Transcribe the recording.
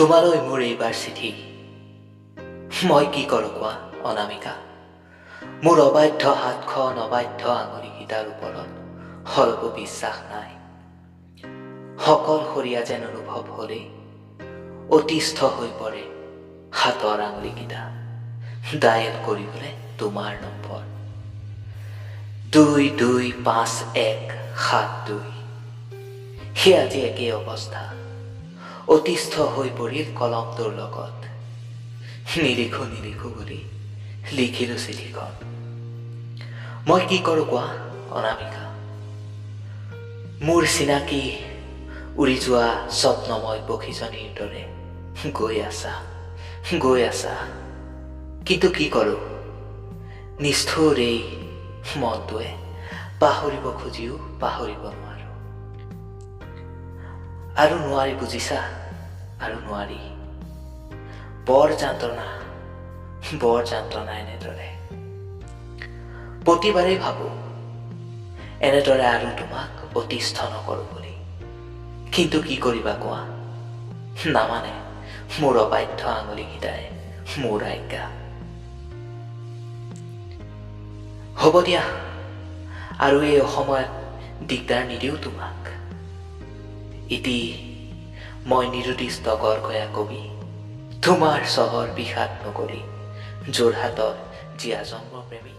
তোমালৈ মোৰ এইবাৰ চিঠি। মই কি কৰোঁ কোৱা অনামিকা? মোৰ অবাধ্য হাতখন, অবাধ্য আঙুলিকেইটাৰ ওপৰত অলপো বিশ্বাস নাই। অকলশৰীয়া যেন অনুভৱ হ'লেই অতিষ্ঠ হৈ পৰে হাতৰ আঙুলিকেইটা ডায়েল কৰিবলৈ তোমাৰ নম্বৰ 225172। সেই আজি একেই অৱস্থা, অতিষ্ঠ হৈ পৰিল কলমটোৰ লগত। নিলিখো নিলিখো বুলি লিখিলো চিঠিখন। মই কি কৰোঁ কোৱা অনামিকা? মোৰ চিনাকি উৰি যোৱা স্বপ্নময় পক্ষীজনীৰ দৰে গৈ আছা, গৈ আছা, কিন্তু কি কৰোঁ, নিষ্ঠুৰ এই মনটোৱে পাহৰিব খুজিও পাহৰিব নোৱাৰোঁ। আৰু নোৱাৰি বুজিছা, আৰু নোৱাৰি। বৰ যন্ত্ৰণা, বৰ যন্ত্ৰণা এনেদৰে। প্ৰতিবাৰেই ভাবোঁ এনেদৰে আৰু তোমাক অতিষ্ঠ নকৰোঁ বুলি, কিন্তু কি কৰিবা কোৱা, নামানে মোৰ অবাধ্য আঙুলিকেইটাই মোৰ আজ্ঞা। হ'ব দিয়া, আৰু এই অসময়ত দিগদাৰ নিদিওঁ তোমাক। ইতি মই নিৰুদ্দিষ্ট গড়গঞা কবি, তোমাৰ চহৰ বিষাদ নগৰী যোৰহাটৰ জীয়া জন্মপ্ৰেমী।